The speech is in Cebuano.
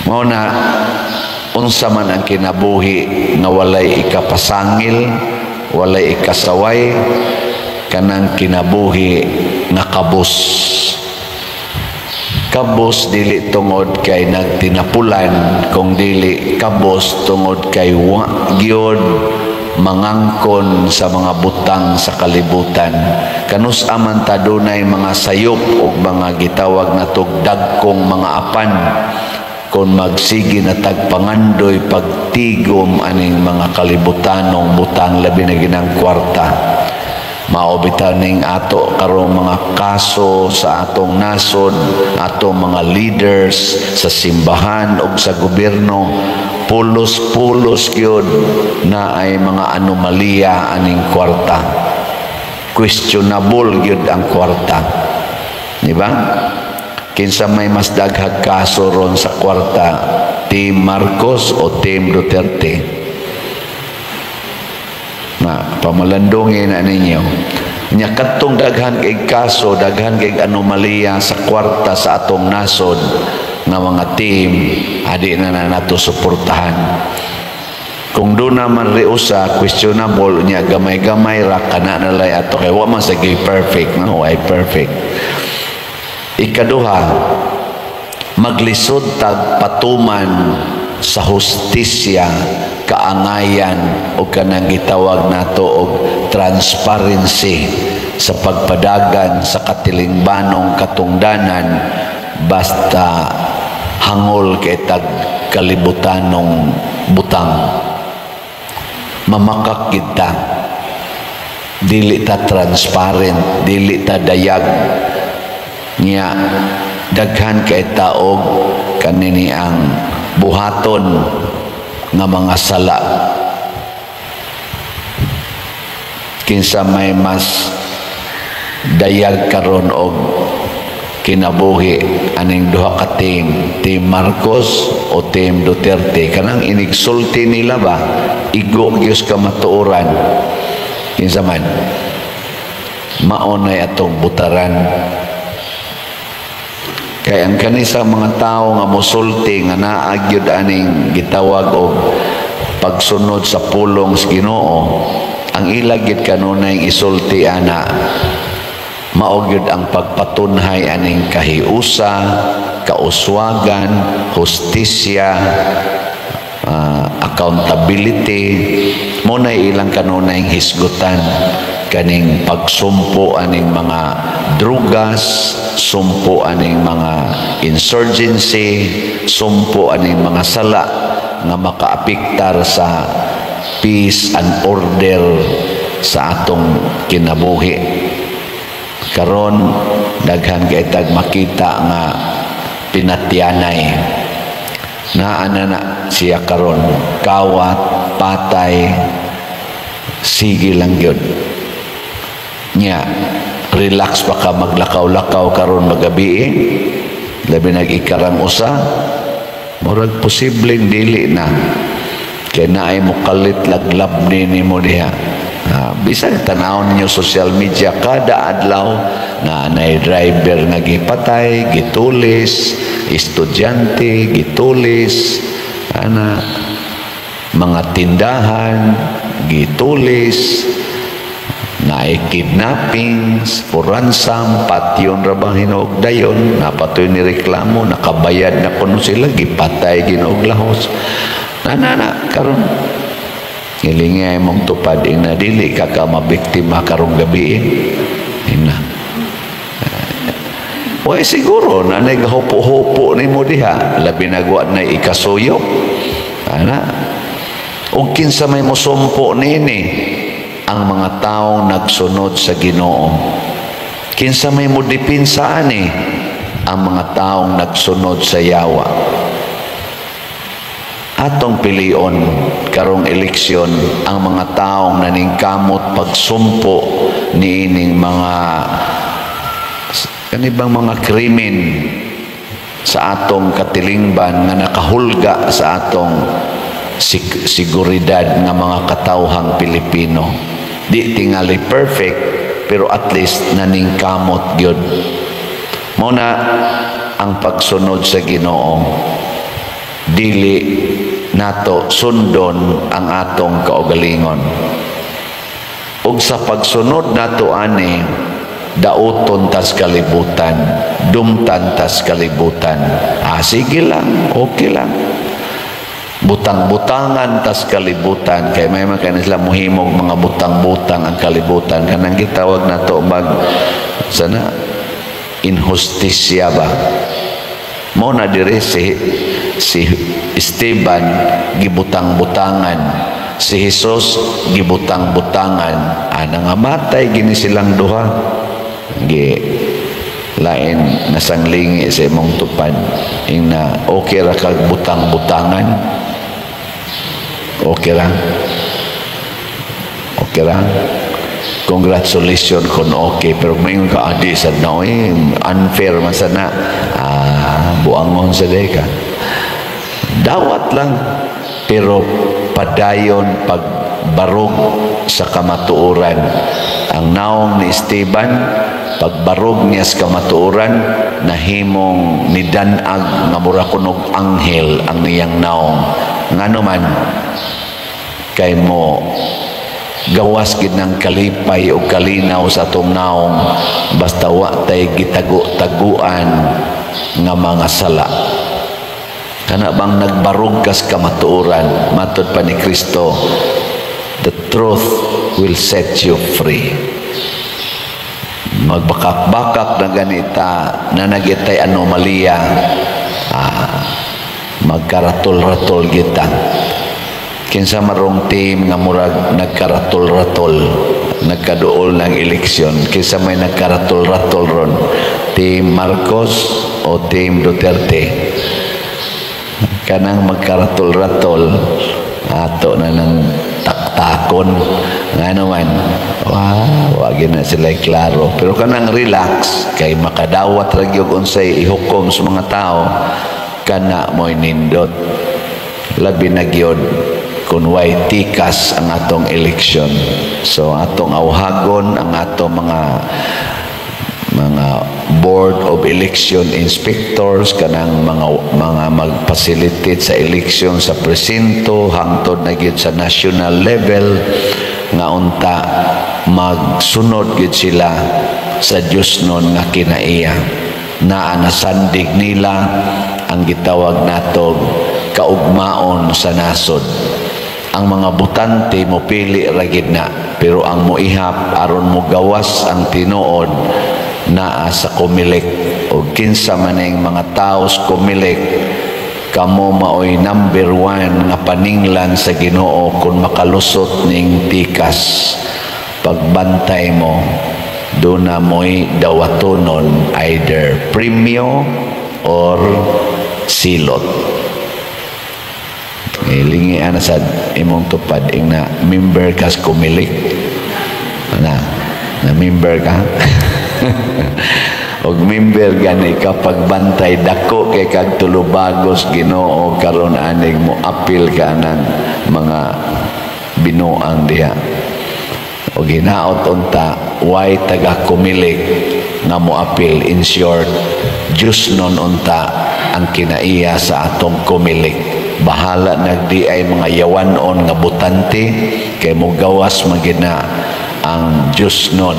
Mao na, unsa man ang kinabuhi nga walay ikapasangil, walay ikasaway? Kanang kinabuhi nga kabus. Kabos dili tungod kay nagtinapulan, kung dili kabos tungod kay wa gyud mangangkon sa mga butang sa kalibutan. Kanus aman ta dunay mga sayop ug mga gitawag natog dagkong mga apan, kung magsige na tag pangandoy pagtigom aning mga kalibutanong butang, labi na ginang kwarta. Mao bitaw ning ato karong mga kaso sa atong nasod, atong mga leaders sa simbahan ug sa gobyerno, pulos-pulos gyud na ay mga anomalya aning kwarta. Questionable gyud ang kwarta, di ba? Kinsa may mas daghag kaso ron sa kwarta, Team Marcos o Team Duterte? Na pamalandungin na ninyo nya. Kadtong daghan kay kaso, daghan kay anomalya sa kwarta sa atong nasod nga mga team, adi na na nato suportahan. Kung doon naman riusa questionable nya, gamay-gamay ra kana na lay ato, kay wa man sa perfect, no? Way perfect. Ikaduha, maglisod tag patuman sa hustisya, kaangayan o kanang gitawag nato og transparency sa pagpadagan sa katilingbanong katungdanan, basta hangol kay tag kalibutanong butang. Mamakak kita, dili ta transparent, dili ta dayag niya, daghan kay taog kanini ang buhaton nga mga sala. Kinsa may mas dayag karon og kinabuhi aning duha ka team, Team Marcos o Team Duterte? Kanang inigsulti nila ba, igo gyud kamatuoran. Kinsa man maunay atong butaran? Kay ang kanisa mga tao nga mosulti nga naa gyud aning gitawag og pagsunod sa pulong sa Ginoo, ang ila gyud kanunay isulti ana, mao gyud ang pagpatunhay aning kahiusa, kauswagan, hustisya, accountability. Mo na ilang kanunay hisgutan kaning pagsumpo aning mga drugas, sumpo aning mga insurgency, sumpo aning mga sala nga makaapektar sa peace and order sa atong kinabuhi. Karon daghan kay tag makita nga pinatyanay naa na na siya karon, kawat, patay, sige lang gyud nya. Relax pa ka maglakaw-lakaw karon magabi, eh. Labi nag-ikarang usa, murag posibleng dili na kay naay mokalit laglab ni mo diha. Bisag tanawon ninyo social media, kada adlaw na nay driver nga gipatay, gitulis, estudyante gitulis, ana, mga tindahan gitulis, naay kidnappings for ransom, patyon ra bang hinuog dayon, napatoy ni reklamo, nakabayad na kuno sila, gipatay ginuog lahos. Na na na karon hilingi mong tupad ina, dili ka ka mabiktima karong gabi, eh. Ina. Way siguro na naghupo-hupo nimo diha, labi nagwa na ikasuyop. Ana. Ug kinsa may mosumpo nini? Ang mga taong nagsunod sa Ginoo. Kinsa may modipinsa ani? Ang mga taong nagsunod sa yawa. Atong pilion karong eleksyon ang mga taong naningkamot pagsumpo niining mga kanibang mga krimen sa atong katilingban nga nakahulga sa atong seguridad nga mga katawhang Pilipino. Di tingali perfect, pero at least naningkamot gyud. Mao na ang pagsunod sa Ginoo. Dili nato sundon ang atong kaugalingon. Ug sa pagsunod nato ani, dauton tas kalibutan, dumtan tas kalibutan. Ah, sige lang, okay lang. Butang-butangan tas kalibutan kay may mga kani sila muhimog mga butang-butang ang kalibutan, kanang gitawag nato mag sana inhustisya ba. Mo na dire si Esteban gibutang-butangan, si Jesus gibutang-butangan. Ah, nangamatay gini silang duha. Gi lain nasanglingi sa imong tupad ing na okay ra kag butang-butangan, okay ra, okay ra. Congratulations kung okay, pero mayon ka, adi sad na oy, unfair man sad na. Ah, buangon sa day ka, dawat lang, pero padayon pagbarog sa kamatuoran. Ang naong ni Esteban, pagbarog niya sa kamatuoran, nahimong nidanag nga mura kunog anghel ang niyang naong. Ngano man? Kay mo gawas gid ng kalipay o kalinaw sa atong naong basta wa tay gitago-taguan nga mga sala. Kana bang nagbarog kas kamatuoran, matod pa ni Kristo, "The truth will set you free." Magbakak-bakak na ganita na nagitay anomalya, ah, magkaratol-ratol kita. Kinsa marong team nga murag nagkaratol-ratol, nagkaduol ng eleksyon? Kinsa may nagkaratol-ratol ron, Team Marcos o Team Duterte? Kanang magkaratol-ratol, ato na ng taktakon. Ngano man? Wow, wag na sila klaro. Pero kanang relax kay makadawat ra gyud unsay ihukom sa mga tao, kana mo'y nindot. Labi na gyud kung way tikas ang atong eleksyon. So atong awhagon ang atong mga board of election inspectors, kanang mga mag-facilitate sa eleksyon sa presinto hangtod na gyud sa national level, nga unta magsunod gyud sila sa Dios nun nga kinaiya, naa nasandig nila ang gitawag natog kaugmaon sa nasod. Ang mga botante mo pili ra gid na, pero ang moihap aron mo gawas ang tinuod naa sa Comelec. O kinsa man ning mga tawo sa Comelec, kamo maoy number one nga paninglan sa Ginoo kung makalusot ning tikas. Pagbantay mo, doon na mo'y dawatonon, either premyo or silot. Lingi ana sa imong tupad ing na member kas Comelec na na member ka og member gani ka, pagbantay dako kay kag tulubagos Ginoo karon anig mo apil ka ng mga binuang diha. O ginaot unta way taga Comelec nga mo apil. In short, Diyos nun unta ang kinaiya sa atong Comelec. Bahala nagdi ay mga yawanon nga botante kay mo gawas magina ang Diyos nun.